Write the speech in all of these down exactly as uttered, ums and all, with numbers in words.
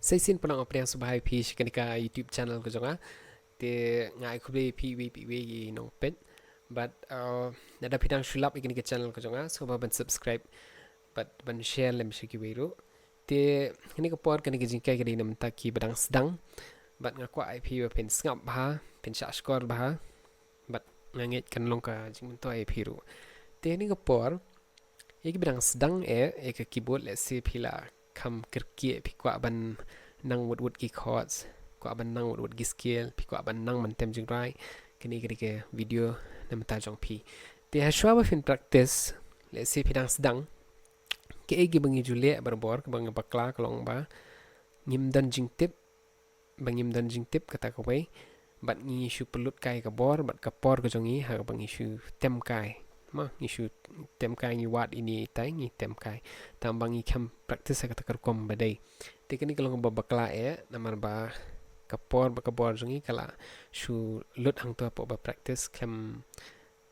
Sa shisien pat nga pdiang sngewbha ïa phi sha kane ka YouTube channel ka jong nga. Te nga ai khublei ïa phi iwei pa iwei i nongpeit. Bad, uh, lada phi dang shu lap ïa kane ka channel ka jong nga, sngewbha ban subscribe bad ban share lem sha kiwei ruh. Te kane ka por, kane ka jinghikai ka dei na bynta kiba dang sdang. Bad nga kwah ïa phi ba phin sngap bha, phin shah shkor bha. Bad nga ngeit kan long ka jingmyntoi ïa phi ruh. Te kane ka por, ïa kiba dang sdang eh ïa ka keyboard, lehse phi la kham kyrkieh, phi kwah ban nang wut wut ki chords, kwah ban nang wut wut ki scale, phi kwah ban nang ban tem jingrwai, kane ka dei ka video na bynta jong phi. Te hashwa ba phin practice, lehse phi dang sdang, kaei kaba ngi ju leh barabor, kaba nga bakla ka long ba ngim don jingtip, ba ngim don jingtip kata kawei, bad ngi shu pynlut kai ka bor bad ka por ka jong ngi ha kaba ngi shu tem kai. Mo, ngi shu tem kai, ngi wad ine itai, ngi tem kai. Tang ba ngi kham practice ha kata ka rukom ba dei. Te kane ka long kaba bakla eh, namar ba ka por bad ka bor jong ngi ka la shu lut hangto hapoh ba practice khlem,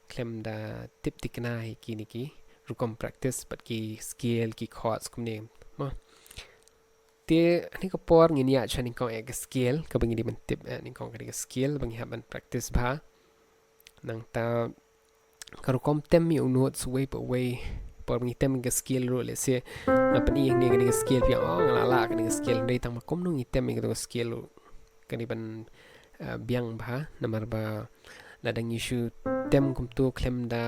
khlem da tip thikna ïa kine ki rukom practice bad ki scale, ki chords kumne. Mo. Te kane ka por ngin ïaid sha nyngkong eh ka scale, kaba ngi dei ban tip eh nyngkong ka dei ka scale ba ngi hap ban practice bha. Nangta ka rukom tem ïa u notes uwei pa uwei, por ba ngi tem ka scale ruh, lehse nga pyni hangne kane ka scale, phi ong, oh, nga la lah kane ka scale, hynrei tang ba kumno ngi tem ïa kata ka scale ruh ka dei ban, uh, biang bha, namar ba lada ngi shu tem kumto khlem da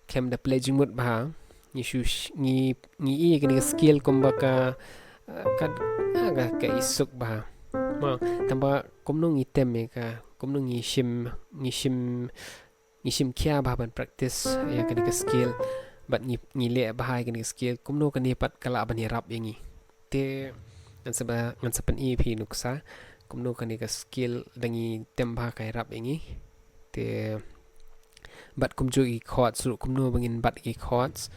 khlem da play jingmut bha, ngi shu sh-, ngi, ngi i kane ka scale kumba ka, ah, ka, ah, ka, ka isuk bha. Mo, tang ba kumno ngi tem ïa ka, kumno ngi shim, ngi shim, ngi shim khia bha ban practice ïa kane ka scale, bad ngi, ngi leh bha ïa kane ka scale, kumno kane pat ka lah ban ïarap ïa ngi. Te ngan sa ba, ngan sa pyni ïa phi nuksa kumno kane ka scale da ngi tem bha ka ïarap ïa ngi. Te bad kumjuh ïa ki chords ruh, kumno ba ngin bat ïa ki chords,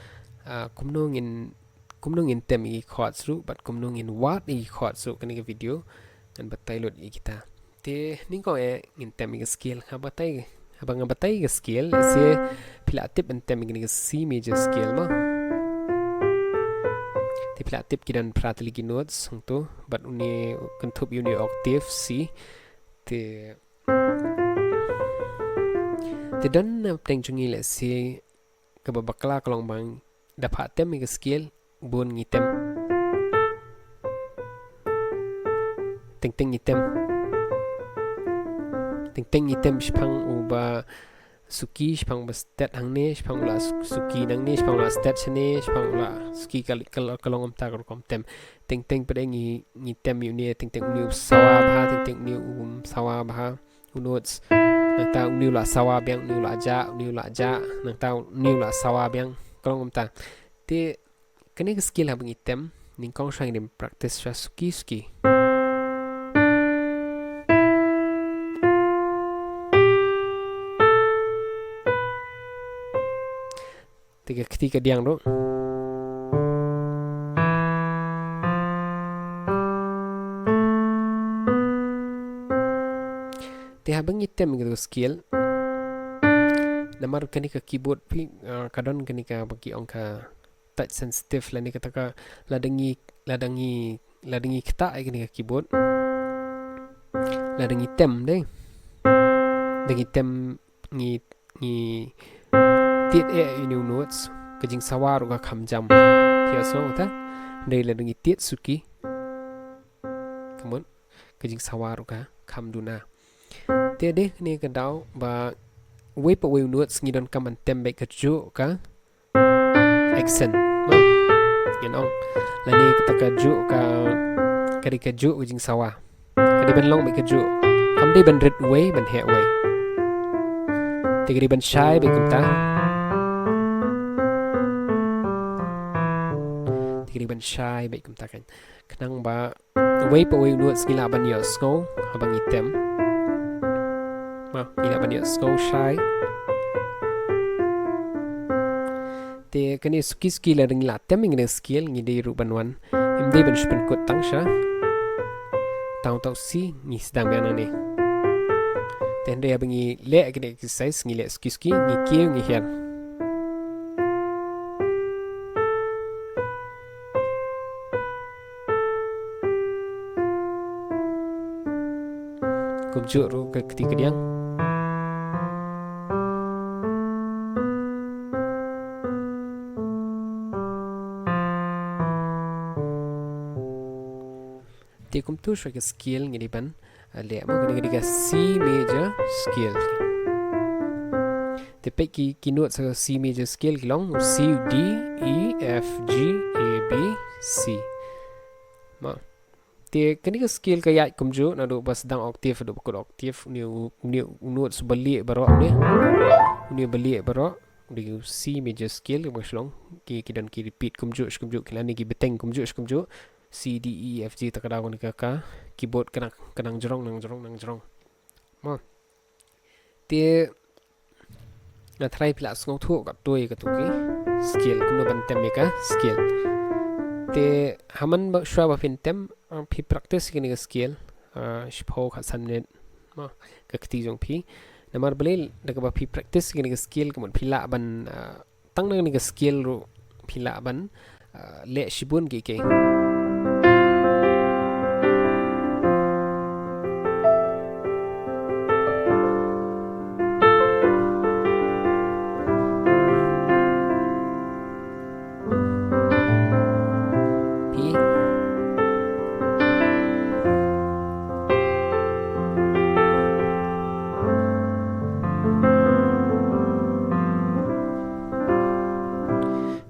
ah, kumno ngin, kumno ngin tem ïa ki chords ruh, bad kumno ngin wad ïa ki chords ruh, kane ka video ngan batai lut ïa kita. Te nyngkong eh ngin tem ïa ka scale, haba batai, haba nga batai ïa ka scale, lehse phi la tip ban tem ïa kane ka C major scale mo. Te phi la tip ki don phra tylli ki notes hangto, bad une kynthup ïa une octave C. Te, te don na pdeng jong ngi, lehse kaba bakla ka long ba da phah tem ïa ka scale, bun ngi tem. Teng teng ngi tem. Teng teng ngi tem shaphang uba suki, shaphang uba stet hangne, shaphang u la su-, suki nangne, shaphang u la stet shane, shaphang u la suki, ka, ka, ka long kumta ka rukom tem. Teng teng pat ngi, ngi tem ïa une, teng teng une u sawa bha, teng teng une um sawa bha. U notes. Nangta une u la sawa biang, une u la jah, une u la jah, nangta une u la sawa biang. Ka long kumta. Te kane ka scale haba ngi tem, nyngkong shuwa ngin practice shuwa suki suki. Te ka kti ka diang ruh. Te haba ngi tem ïa ka scale, namar kane ka keyboard phi, ah, ka don kane kaba ki ong ka touch sensitive, lane kata ka, lada ngi, lada ngi, lada ngi ktah ïa kane ka keyboard, lada ngi tem dei, da ngi tem, ngi, ngi tied eh ïa une u notes, ka jingsawa ruh ka kham jam. Phi ïohsngew ta? Hynrei lada ngi tied suki, ka mut, ka jingsawa ruh ka kham duna. Te dei kane ka daw ba uwei pa uwei u notes ngi donkam ban tem beit kajuh ka accent. Mo, ngin ong, lane kata kajuh ka, ka dei kajuh ka jingsawa. Ka dei ban long beit kajuh. Kam dei ban rit uwei ban heh uwei. Te ka dei ban shai beit kumta. Te ka dei ban shai beit kumta kan. Khnang ba uwei pa uwei u notes ngi lah ban ïohsngew haba ngi tem. Mo, ngi lah ban ïohsngew shai. Te kane suki suki lada ngi la tem ïa kane ka scale, ngi dei ruh ban wan, ngim dei ban shu pynkut tang sha tang uta u C, ngi sdang biang nangne. Te hynrei haba ngi leh kane ka exercise, ngi leh suki suki, ngi kiew, ngi hiar. Kumjuh ruh ka kti kadiang. Te kumtu shuwa ka scale ngi dei ban, ah, leh mo, kane ka dei ka C major scale. Te peit ki, ki note sa ka C major scale ki long C, D, E, F, G, A, B, C. Mo. Te kane ka scale ka ïaid kumjuh naduh ba sdang octave haduh ba kut octave, une u, une u note uba lieh baroh une. Une uba lieh baroh. Une u C major scale kaba shlong. Ki, ki don ki repeat kumjuh shi kumjuh, ki lane ki bteng kumjuh shi kumjuh. C, D, E, F, G, ta ka daw kane ka, ka keyboard ka nang, ka nang jrong, nang jrong, nang jrong. Mo. Te nga tharai phi la sngewthuh katto ïa katto ki scale, kumno ban tem ïa ka scale. Te ha man ba shuwa ba phin tem, ah, phi practice ïa kane ka scale, ah, shiphew khatsan minit. Mo, ka kti jong phi. Namar balei, da kaba phi practice ïa kane ka scale, ka mut phi lah ban, ah, tang na kane ka scale ruh phi lah ban, ah, leh shibun kiei kiei. Phi.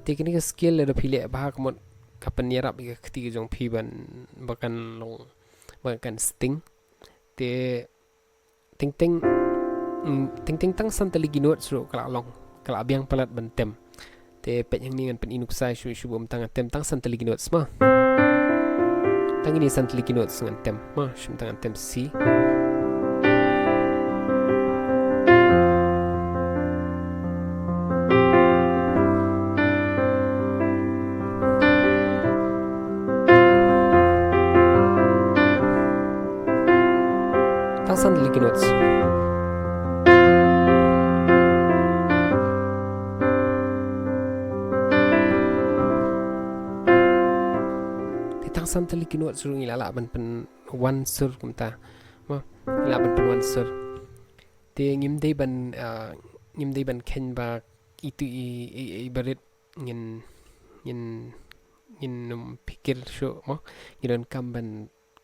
Te kane ka scale lada phi leh bha ka mut ka pynïarap ïa ka kti ka jong phi ban ba kan long, ba kan sting. Te teng teng, mm, teng teng tang san tylli ki notes ruh ka la long, ka la biang palat ban tem. Te peit hangne ngan pyni nuksa shu shu bym tang tem tang san tylli ki notes mo. Tang kine san tylli ki notes ngan tem mo, shim tang ngan tem C. Tang san tylli ki notes. Te tang san tylli ki notes ruh ngi la lah ban pynwan sur kumta. Mo, ngi la lah ban pynwan sur. Te ngim dei ban, ah, ngim dei ban kheiñ ba itu i, i, i barit ngin, ngin, ngin ym pyrkhat shuh mo. Ngi donkam ban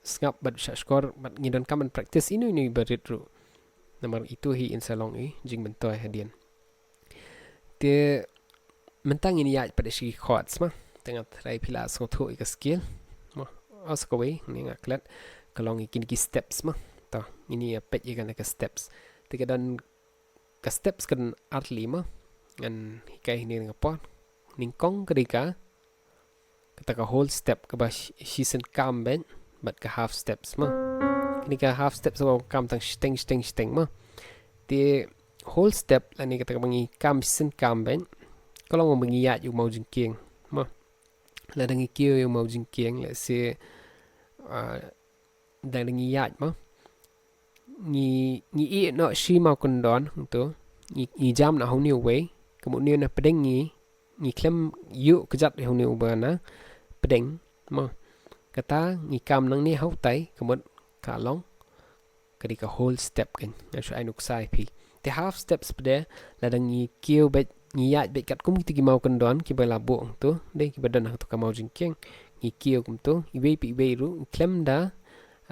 sngap bad shah shkor bad ngi donkam ban practice ino ino i barit ruh. Namar itu hi in sa long i jingmyntoi hadien. Te mynta ngin ïaid pat sha ki chords mo. Te nga tharai phi la sngewthuh ïa ka scale mo. Ot sa kawei, ngin ïa klet ka long ïa kine ki steps mo. To, ngin ïa peit ïa kane ka steps. Te ka don ka steps kan artylli mo. Ngan hikai hangne ka por. Nyngkong ka dei ka, kata ka whole step kaba shi-, shisien kam beit, bad ka half steps mo. Kane ka half steps kaba kam tang shiteng, shiteng, shiteng mo. Te whole step lane kata kaba ngi kam shisien kam beit, ka long ba ngi ïaid ïa u maw jingkieng mo. Lada ngi kiew ïa u maw jingkieng, let's say, ah, da ngi ïaid mo. Ngi, ngi ïeh noh shi maw kyndon hangto. Ngi, ngi jam na ha une uwei. Ka mut une na pdeng ngi, ngi khlem ïuh kjat ha une uba na pdeng mo. Kata ngi kam nangne ha utai, ka mut ka long, ka dei ka whole step kan. Nga shu ai nuksa ïa phi. Te half steps pat de, lada ngi kiew beit, ngi ïaid beit katkum kita ki maw kyndon kiba la buh hangto, de kiba don hangto ka maw jingkieng. Ngi kiew kumto, iwei pa iwei ruh, khlem da,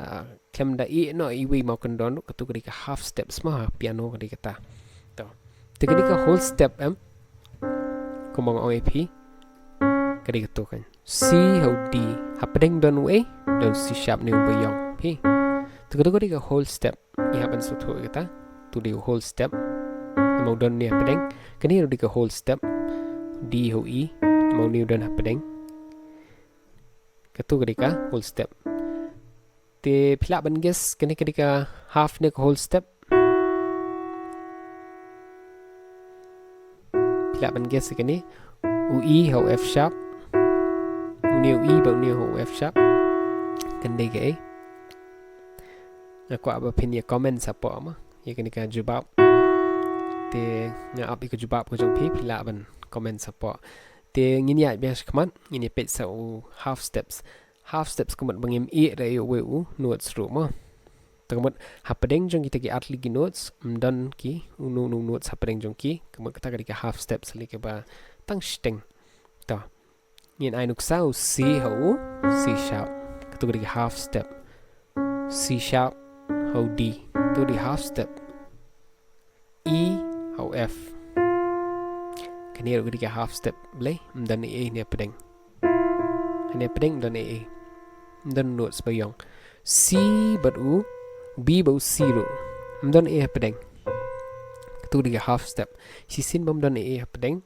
ah, khlem da ïeh noh iwei maw kyndon ruh, kato ka dei ka half steps mo, ha piano ka dei kata. To. Te ka dei ka whole step em. Kumba nga ong ïa phi, ka dei kato kan. C ha u D. Hapdeng don uei? Don C sharp ne uba ïong. Phi. Te kato ka dei ka whole step. Ngi hap ban sngewthuh ïa kata. To dei u whole step. Namar u don ne hapdeng. Kane ruh dei ka whole step. D ha u E. Namar une u don hapdeng. Kato ka dei ka whole step. Te phi lah ban guess kane ka dei ka half ne ka whole step. Phi lah ban guess kane. U E ha u F sharp. Une u E bad une ha u F sharp. Kan dei kaei? Nga kwah ba phin ïa comment shapoh mo ïa kane ka jubab. Te nga ap ïa ka jubab ka jong phi, phi lah ban comment shapoh. Te ngin ïa biang shakhmat, ngin ïa peit sa u half steps. Half steps ka mut ba ngim ïeh da ïa uwei u notes ruh mo. Ka mut hapdeng jong kita ki artylli ki notes, ym don ki, uno uno notes hapdeng jong ki, ka mut kata ka dei ka half step, sa lei kaba tang shiteng. To. Ngin ai nuksa u C ha u, C sharp. Kato ka dei ka half step. C sharp ha u D. Kato ka dei half step. E ha u F. Kane ruh ka dei ka half step. Balei? Ym don ei ei hangne hapdeng. Hangne hapdeng ym don ei ei. Ym don notes ba ïong. C bad u, B bad u C ruh. Ym don ei ei hapdeng. Kato ka dei ka half step. Shisien bym don ei ei hapdeng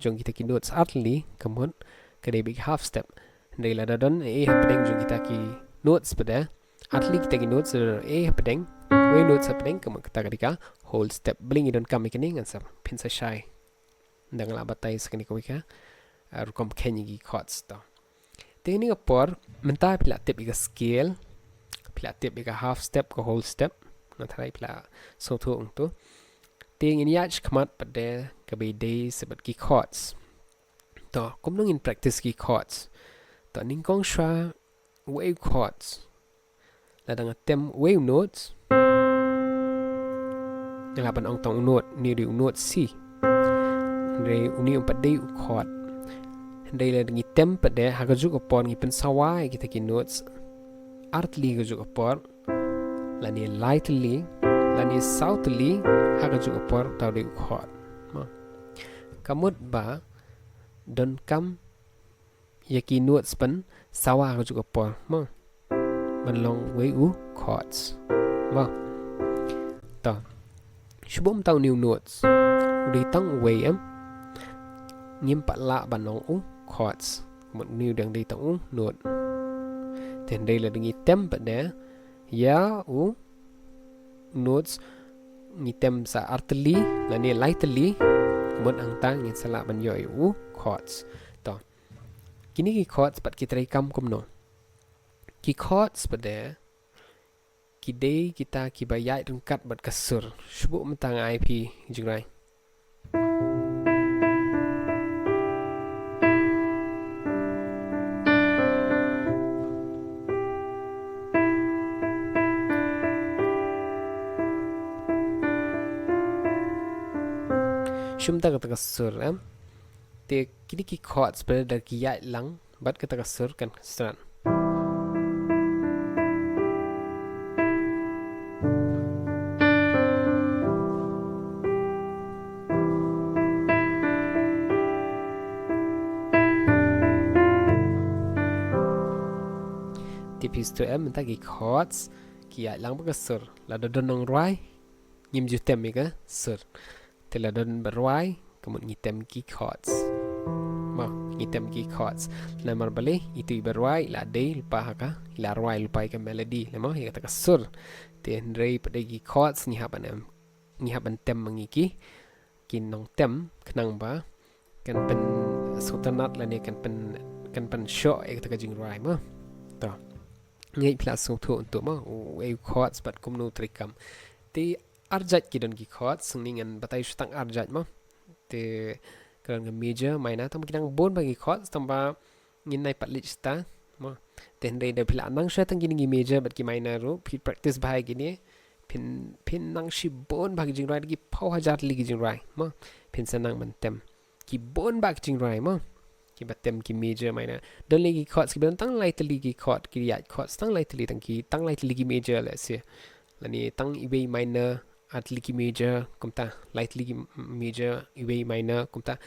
jong kita ki notes artylli, ka mut ka dei beit ka half step. Hynrei lada don ei ei hapdeng jong kita ki notes pat de, artylli kita ki notes, lada don ei ei hapdeng, wei notes hapdeng, ka mut kata ka dei ka whole step. Balei ngi donkam ïa kane? Ngan sa, phin sa shai ynda nga la batai sa kane kawei ka, ah, rukom kheiñ ïa ki chords to. Te kane ka por, mynta phi la tip ïa ka scale, phi la tip ïa ka half step, ka whole step. Nga tharai phi la sngewthuh hangto. Te ngin ïaid shakhmat pat de kaba ïadei sa bad ki chords. To, kumno ngin practice ki chords? To, nyngkong shuwa, uei u chords? Lada nga tem uwei u notes, nga lah ban ong tang u note, une u dei u note C. Hynrei une um pat dei u chord. Hynrei lada ngi tem pat de, ha kajuh ka por ngi pynsawa ïa kita ki notes artylli ha kajuh ka por, lane lai tylli, lane saw tylli ha kajuh ka por, uta u dei u chord. Mo. Ka mut ba donkam ïa ki notes pynsawa ha kajuh ka por, mo. Ban long uwei u chords, mo. To. Shu bun tang une u notes. U dei tang uwei, em. Ngim pat lah ban ong u chords. Mut une u dang dei tang u note. Te hynrei lada ngi tem pat de ïa u notes, ngi tem sa artylli lane lai tylli, mut hangta ngin sa lah ban ïoh ïa u chords. To. Kine ki chords pat ki treikam kumno? Ki chords pat de, ki dei kita kiba ïaid ryngkat bad ka sur. Shu bun mynta nga ai phi jingrwai. Shu mynta kata ka sur, em. Te kine ki chords pat de da ki ïaid lang bad kata ka sur kan sdang. Te phi sngewthuh, em, mynta ki chords ki ïaid lang bad ka sur. Lada don nongrwai, ngim ju tem ïa ka sur. Te lada don ba rwai, ka mut ngi tem ki chords. Mo, ngi tem ki chords. Namar balei? Itu i ba rwai i la dei lypa ha ka, i la rwai lypa ïa ka melody, lane mo, ïa kata ka sur. Te hynrei pat de ki chords ngi hap ban em, ngi hap ban tem ma ngi ki, ki nongtem, khnang ba kan pynsngewtynnat lane kan pyn, kan pynshoh ïa kata ka jingrwai, mo. To. Ngeit phi la sngewthuh hangto, mo, uei u chords bad kumno u treikam. Te ar jait ki don ki chords, hangne ngan batai shu tang ar jait, mo. Te ka don ka major, minor, tang ba ki dang bun bha ki chords, tang ba ngin nai pat leit shata, mo. Te hynrei da phi la nang shuwa tang kine ki major bad ki minor ruh, phi practice bha ïa kine, phin, phin nang shibun bha ki jingrwai, da ki phew hajar tylli ki jingrwai, mo. Phin sa nang ban tem. Ki bun bha ki jingrwai, mo. Kiba tem ki major, minor. Don lei ki chords kiba don tang lai tylli ki chord, ki ïaid chords tang lai tylli, tang ki, tang lai tylli ki major, let's say. Lane tang iwei minor, ar tylli ki major, kumta, lai tylli ki major, iwei minor, kumta.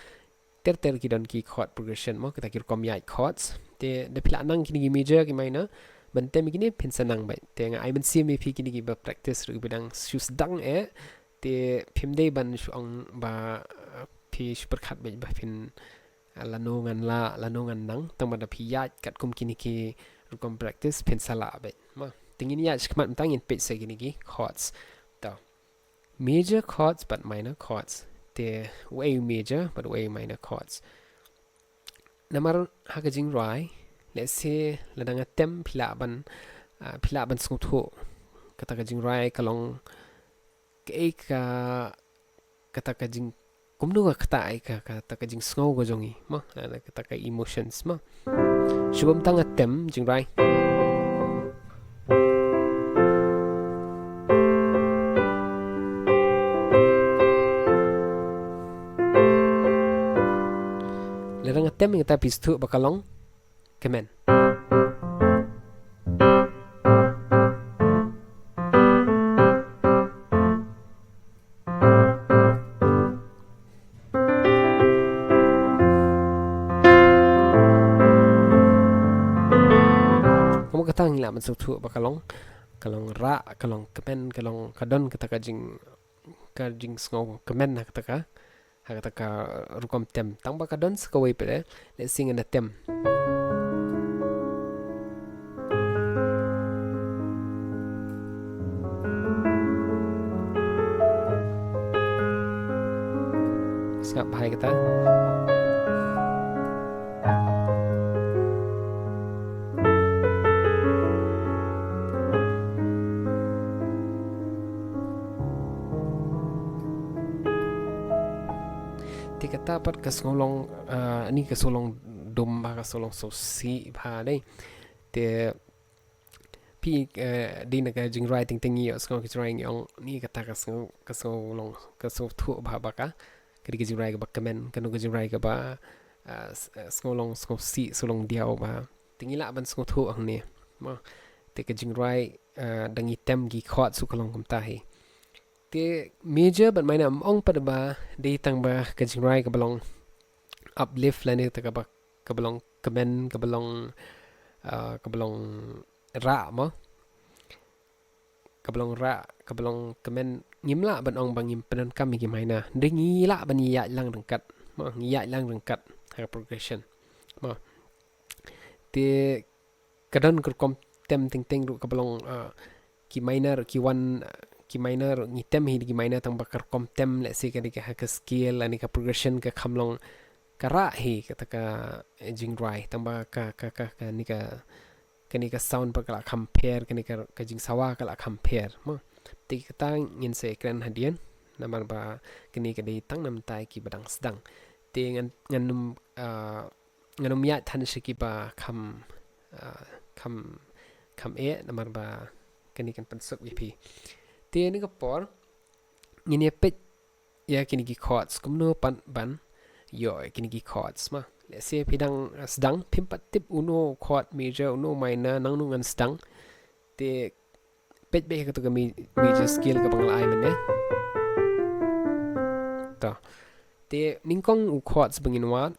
Ter ter ki don ki chord progression, mo, kita ki rukom ïaid chords. Te da phi la nang kine ki major ki minor, ban tem ïa kine phin sa nang beit. Te nga ai mynsiem ïa phi kine kiba practice ruh kiba dang shu sdang eh. Te phim dei ban shu ong ba, eh, phi shu pyrkhat beit ba phin, eh, lano ngan lah, lano ngan nang, tang ba da phi ïaid katkum kine ki rukom practice phin sa lah beit. Mo, te ngin ïaid shakhmat mynta, ngin peit sa kine ki chords. To. Major chords bad minor chords. Te uei u major bad uei u minor chords. Namar ha ka jingrwai, let's say, lada nga tem phi lah ban, ah, phi lah ban sngewthuh kata ka jingrwai ka long kaei ka, kata ka jing, kumno ka kata ai ka, kata ka jingsngew ka jong ngi, mo, lane kata ka emotions, mo. Shu bun mynta nga tem jingrwai. Em, kata phi sngewthuh ba ka long kmen. Kumno kata ngi lah ban sngewthuh ba ka long, ka long rah, ka long kmen, ka long, ka don kata ka jing, ka jingsngew kmen ha kata ka, ha kata ka rukom tem. Tang ba ka don sa kawei pat, lehse ngan da tem. Sngap bha ïa kata. Te kata pat ka sngew long, ah, ni ka sngew long dum bha, ka sngew long sngewsih bha dei. Te phi, eh, dei na ka jingrwai teng teng ngi ïohsngew ka jingrwai ngi ong ni kata ka sngew, ka sngew long, ka sngewthuh bha ba ka, ka dei ka jingrwai kaba kmen, kano ka jingrwai kaba, ah, s-, eh, sngew long sngewsih, sngew long diaw bha. Te ngi lah ban sngewthuh hangne. Mo, te ka jingrwai, eh, da ngi tem ki chords u ka long kumta hi. Te major bad minor ym ong pat ba dei tang ba ka jingrwai kaba long uplift lane kata kaba, kaba long kmen, kaba long, ah, kaba long rah mo. Kaba long rah, kaba long kmen, ngim lah ban ong ba ngim pyndonkam ïa ki minor. Dei ngi lah ban ïaid lang ryngkat. Mo, ngi ïaid lang ryngkat ha ka progression. Mo. Te ka don ka rukom tem teng teng ruh kaba long, ah, ki minor, ki wan, ah, ki minor, ngi tem hi da ki minor tang ba ka rukom tem, lehse ka dei ka ha ka scale lane ka progression ka kham long ka rah hi kata ka, eh, jingrwai, tang ba ka, ka, ka, kane ka, kane ka sound pat ka la kham pher, kane ka, ka jingsawa ka la kham pher. Mo. Te kata ngin sa ïakren hadien, namar ba kane ka dei tang namar ïa kiba dang sdang. Te ngan, ngan ym, ah, ngan ym ïaid than sha kiba kham, ah, kham, kham eh, namar ba kane kan pynsuk ïa phi. Te ha kane ka por ngin ïa peit ïa kine ki chords, kumno pat ban ïoh ïa kine ki chords mo. Lehse phi dang, ah, sdang, phim pat tip uno chord major, uno minor, nangno ngan sdang. Te peit beit ha kato ka ma-, major scale kaba nga la ai mynne. To. Te nyngkong u chords ba ngin wad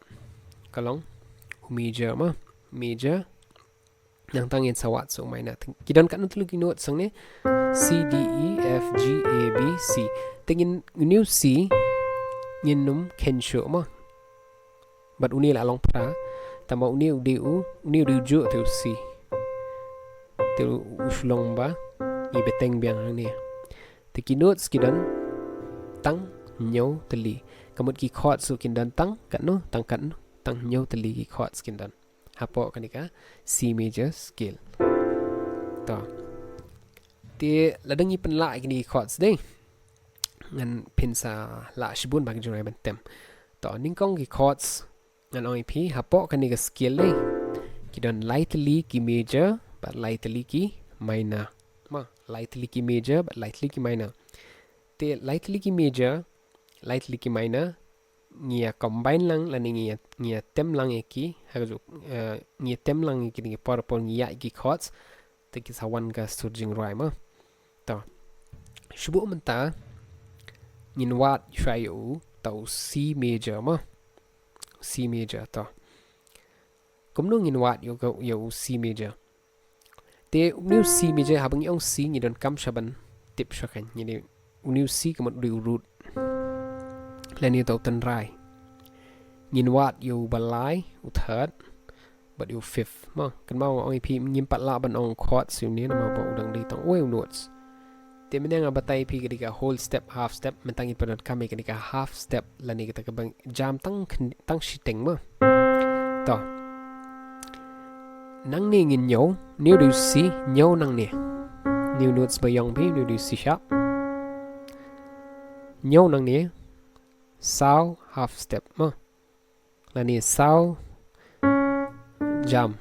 ka long u major mo, major. Nangta ngin sa wad sa u minor. Te ki don katno tylli ki notes hangne? C, D, E, F, G, A, B, C. Te ngin, une u C ngin ym kheiñ shuh mo. Bad une la long phra. Tangba une u dei u, une u dei u juh te u C. Te u, u shu long ba ngi bteng biang hangne. Te ki notes ki don tang hynñiew tylli. Ka mut ki chords ruh kin don tang katno, tang katno, tang hynñiew tylli ki chords kin don hapoh kane ka C major scale. To. Te lada ngi pynlah kine ki chords dei, ngan pynsa lah shibun ba ka jingrwai ban tem. To, nyngkong ki chords ngan ong ïa phi, hapoh kane ka scale dei, ki don lai tylli ki major bad lai tylli ki minor. Mo, lai tylli ki major bad lai tylli ki minor. Te lai tylli ki major, lai tylli ki minor, ngi ïa combine lang lane ngi ïa, ngi ïa tem lang ïa ki, ha kajuh, eh, ngi ïa tem lang ïa ki, ngi por por ngi ïa ki chords, te ki sa wan ka sur jingrwai mo. To. Shu buh mynta ngin wad shuwa ïa u, ta u C major mo. C major to. Kumno ngin wad ïa u, ïa u C major? Te une u C major, haba ngi ong C ngi donkam sha ban tip sha kane. Une u C ka mut u dei u root lane uta u tynrai. Ngin wad ïa u ba lai, u third bad ïa u fifth. Mo, kynmaw nga ong ïa phi ngim pat lah ban ong chord sha une namar ba u dang dei tang uwei u notes. Te mynne nga batai ïa phi ka dei ka whole step, half step, mynta ngin pyndonkam ïa ka dei ka half step lane kata kaba jam tang khyn-, tang shiteng mo. To. Nangne ngin ñiew, ñiew da u C, ñiew nangne. Ñiew notes ba ïong phi, ñiew da u C sharp. Ñiew nangne, saw half step mo. Lane saw jam.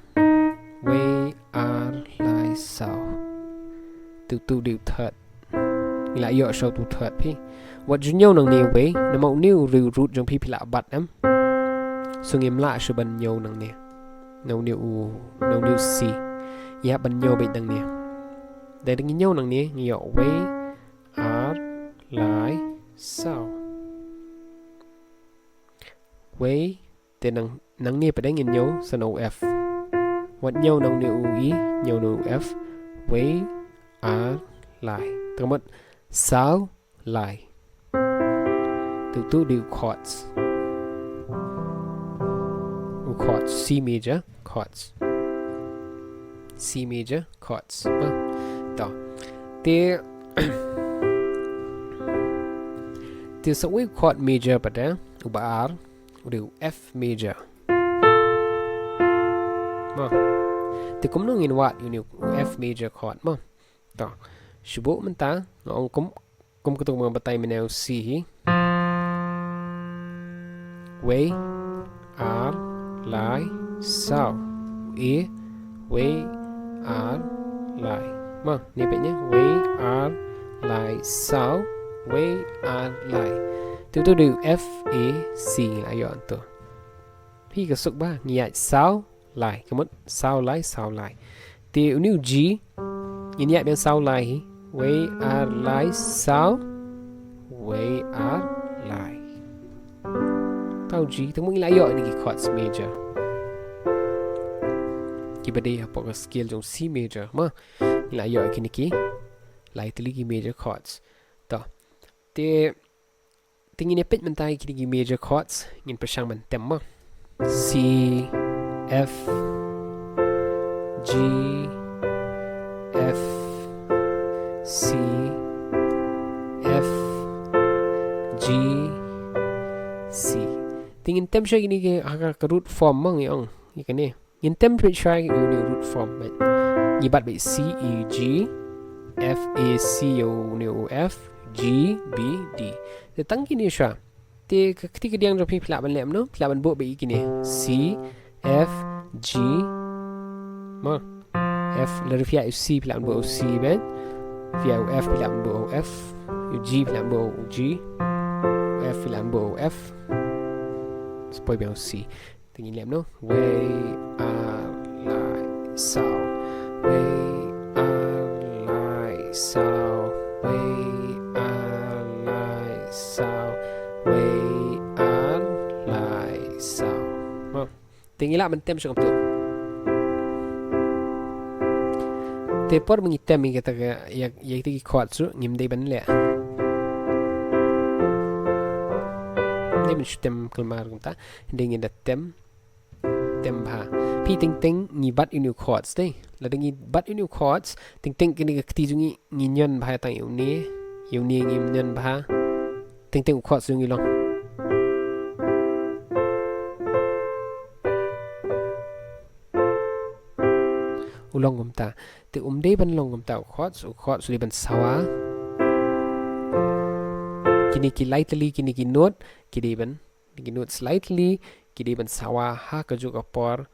Wei ar lai saw. Te utu u dei u third. Ngi la ïoh shuwa utu u third phi. Wat ju ñiew nangne wei, namar une u dei u root jong phi, phi la bat em. So ngim lah shuh ban ñiew nangne. Na une u, na une u C. Ïa ban ñiew beit nangne. Da ngin ñiew nangne, ngi ïoh wei, ar, lai, saw. Wei, te nang, nangne pat ngin ñiew sa na u F. Wat ñiew na une u E, ñiew na u F. Wei, ar, lai. Te ka mut saw, lai. Te utu u dei u chords. U chords, C major chords. C major chords. Ha. To. Te, te sa uwei u chord major pat, uba ar, u dei u F major. Mo. Te kumno ngin wad une u F major chord mo. To. Shu buh mynta, nga ong kum, kum katto ba nga batai mynne u C hi. Wei, ar, lai, saw. E, wei, ar, lai. Mo, ne peit ne, wei, ar, lai, saw. Wei, ar, lai. Te utu u dei u F, A, C, la ïoh to. Phi ka suk ba, ngi ïaid saw, lai. Ka mut saw lai, saw lai. Te une u G, ngin ïaid biang saw lai hi. Wei, ar, lai, saw. Wei, ar, lai. Uta u G, te mo ngi la ïoh ïa kine ki chords major. Kiba dei hapoh ka scale jong C major. Mo, ngi la ïoh ïa kine ki lai tylli ki major chords. To. Te Te ngin ïa peit mynta ïa kine ki major chords, ngin pyrshang ban tem mo. C, F, G, F, C, F, G, C. Te ngin tem shuwa kine ki ha ka root form mo ngi ong. Ïa kane. Ngin tem beit shuwa ïa une u root form beit. Ngi bat beit C, E, G, F, A, C ïa une u F, G, B, D. Te tang kine shuwa. Te ka kti ka diang jong phi phi lah ban leh kumno, phi lah ban buh beit ïa kine. C, F, G. Mo. F, lada phi ïa u C phi lah ban buh u C beit. Phi ïa u F phi lah ban buh u F. U G phi lah ban buh u G. U F phi lah ban buh u F. Sa poi biang u C. Te ngin leh kumno? Wei, ar, lai, saw. Wei, ar, lai, saw. Wei, ar, lai, saw. Wei, ar, lai, saw. Mo. Te ngi lah ban tem shuh kumtu. Te por ba ngi tem ïa kita ki, ïa, ïa kita ki chords ruh ngim dei ban leh. Ngim dei ban shu tem khlem ar kumta. Dei ngin da tem. Tem bha. Phi teng teng ngi bat ïa une u chords dei. Lada ngi bat ïa une u chords, teng teng kine ki kti jong ngi ngi ñion bha tang ïa une, ïa une ngim ñion bha. Teng teng u chords jong ngi long. U long kumta. Te um dei ban long kumta u chords, u chords u dei ban sawa. Kine ki lai tylli, kine ki note, ki dei ban Ki note slightly, ki dei ban sawa ha kajuh ka por,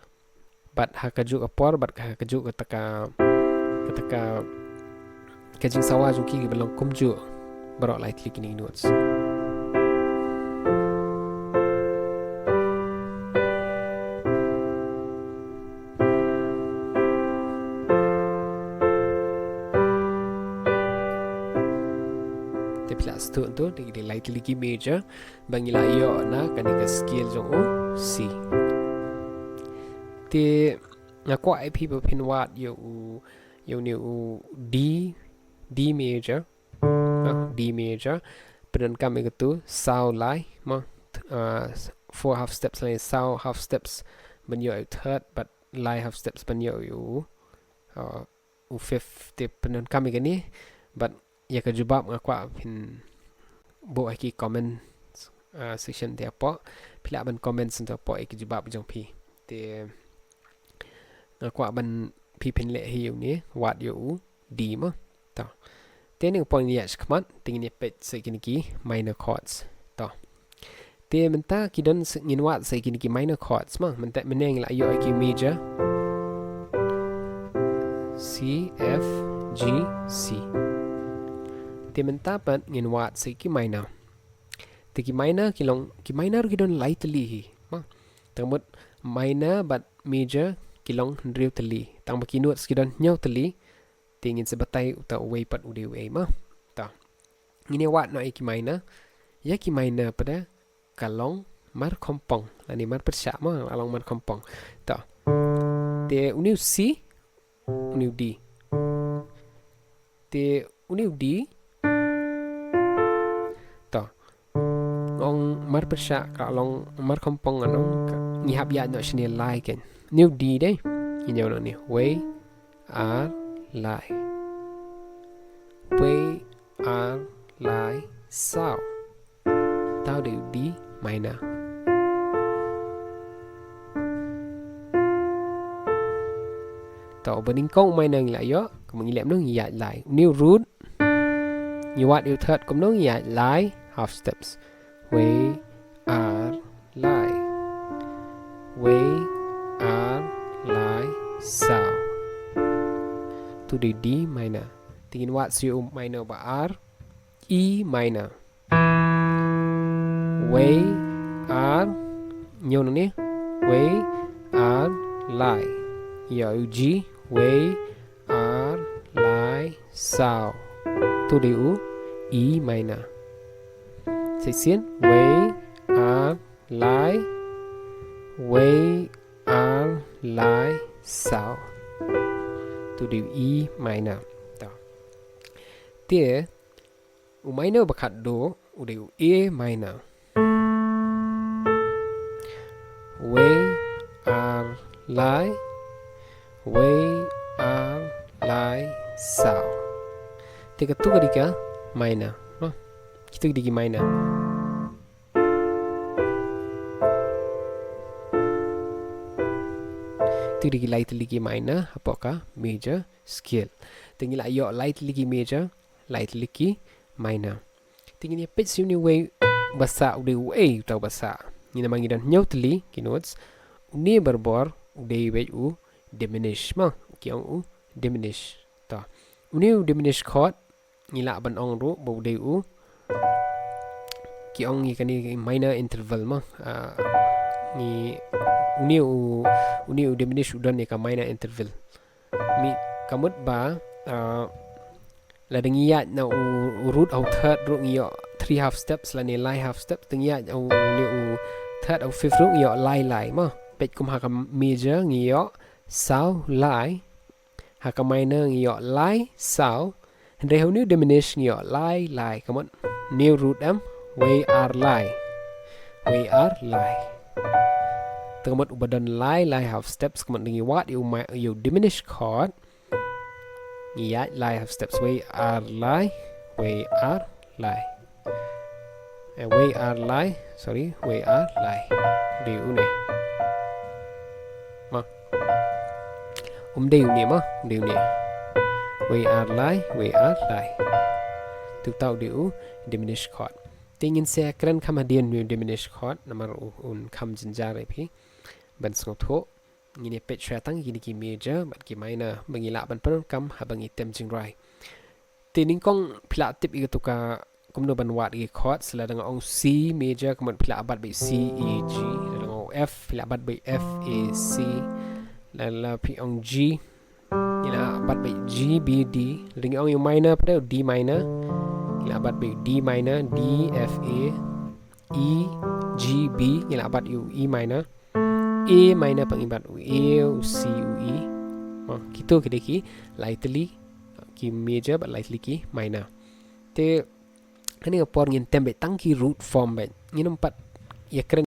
bad ha kajuh ka por, bad ha kajuh kata ka, kata ka, ka jingsawa jong ki ki ban long kumjuh baroh lai tylli kine ki notes. Te phi lah sdang tu, te ki dei lai tylli ki major. Ba ngi la ïoh na kane ka scale jong u C. Te nga kwah ïa phi ba phin wad ïa u, ïa une u D, D major. Ah, D major. Pyndonkam ïa katu, saw lai, mo, ah, four half steps lane, saw half steps ban ïoh ïa u third, bad lai half steps ban ïoh ïa u, ah, u fifth. Te pyndonkam ïa kane, bad ïa ka jubab nga kwah phin buh ha ki comment, ah, section te hapoh. Phi lah ban comment shuwa hapoh ïa ki jubab jong phi. Te nga kwah ban phi phin leh hi ïa une, wad ïa u D mo. To. Te nangta ngin ïa shakmat, te ngin ïa peit sa kine ki minor chords. To. Te mynta ki don sa, ngin wad sa kine ki minor chords mo. Mynta mynne ngi la ïoh ki major. C, F, G, C. Te mynta pat ngin wad sa ki minor. Te ki minor ki long, ki minor ki don lai tylli hi. Mo. Te mut minor bad major ki long hynriew tylli. Tang ba ki notes ki don hynñiew tylli. Te ngin sa batai uta uwei pat u dei uei mo. Ta. Ngin ïa wad noh ïa ki minor. Ïa ki minor pat de ka long markhompong. Lane marpyrshah mo, ka long markhompong. Ta. Te une u C, une u D. Te une u D. Ta. Nga ong marpyrshah ka long markhompong, nga ong ka, ngi hap ïaid noh shane lai kein. Une u D de. Ngin ïa ong noh ne. Wei, ar, lai. Wei, ar, lai, saw. Uta u dei u D minor. Ta, uba nyngkong u minor ngi la ïoh, kumno ngi leh, kumno ngi ïaid lai. Une u root, ngi wad ïa u third kumno ngi ïaid lai half steps. Wei, ar, lai. Wei, ar, lai, saw. Uta u dei D minor. Te ngin wad sa ïa u minor ba ar. E minor. Wei, ar, hynñiew nangne. Wei, ar, lai. Ïa u G, wei, ar, lai, saw. Uta u dei u E minor. Sa shisien, wei, ar, lai. Wei, ar, lai, saw. Uta u dei u E minor. Ta. Te, u minor ba khatduh, u dei u A minor. Wei, ar, lai. Wei, ar, lai, saw. Te katu ka dei ka minor. Mo? Kitu ki dei ki minor. Kitu ki dei ki lai tylli ki minor hapoh ka major scale. Te ngi la ïoh lai tylli ki major, lai tylli ki minor. Te ngin ïa peit shuh une uwei ba sah u dei uei uta uba sah. Ngin, namar ngi don hynñiew tylli ki notes. Une barabor u dei uwei u diminished mo. Ki ong u diminished. Ta. Une u diminished chord ngi lah ban ong ruh ba u dei u, ki ong ïa kane minor interval mo. Ah, ngi, une u, une u diminished u don ïa ka minor interval. Mih, ka mut ba, ah, lada ngi ïaid na u, u root ha u third ruh ngi ïoh three half steps lane lai half steps, te ngi ïaid na u, une u third ha u fifth ruh ngi ïoh lai lai mo. Peit kum ha ka major ngi ïoh saw lai. Ha ka minor ngi ïoh lai saw. Hynrei ha une u diminished ngi ïoh lai lai. Ka mut une u root em, wei ar lai. Wei ar lai. Te ka mut uba don lai lai half steps, ka mut ngi wad ïa u mi-, ïa u diminished chord. Ngi ïaid lai half steps, wei ar lai, wei ar lai. Eh, wei ar lai, sorry, wei ar lai. Dei une. Mo. Um dei une mo, um dei une. Wei ar lai, wei ar lai. Te uta u dei u diminished chord. Te ngin sa kren kham hadien une u diminished chord, namar u, un kham jynjar ïa phi ban sngewthuh. Ngin ïa peit shuwa tang kine ki major bad ki minor ba ngi lah ban pyndonkam haba ngi tem jingrwai. Te nyngkong phi lah tip ïa katu ka kumno ban wad ïa ki chord, lada nga ong C major ka mut phi lah bat bad C E G, lada nga ong F phi lah bat bad F A C, lada phi ong G ngi lah bat bad G B D, lada ngi ong ïa u minor pat u D minor ngi lah bat bad D minor, D F A, E G B ngi lah bat ïa u E minor. A minor pat ngi bat u A, u C, u E. Mo, kito ki dei ki lai tylli ki major bad lai tylli ki minor. Te kane ka por ngin tem beit tang ki root form beit. Ngin ym pat ïa kren